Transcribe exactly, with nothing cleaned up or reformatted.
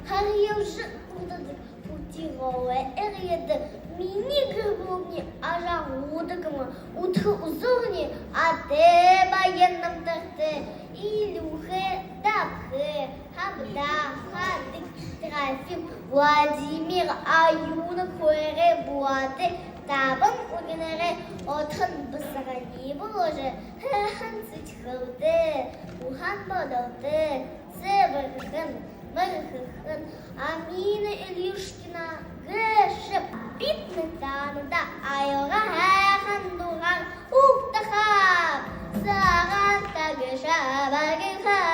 Харьяажа удадаг Путиговай эрьедэ минии гэр бүлэмни ажаһуудаг юм. Үдэхэ үзүүрни адли баян намтартай: Илюха, Дабха, Хабда, Хадаг, Трофим, Владимир, Аюна, Хойрай, Булат, табан үгэнэрэй отхон басаган боложо, һайхан сэдьхэлтэй, уһан бодолтой, сэбэрхэн, мэргэхэн Амина Илюшкина гээшэб. Бидэ таанадта аялга һайхан дуугаар угтахаб. Сагаан тагшаа багиха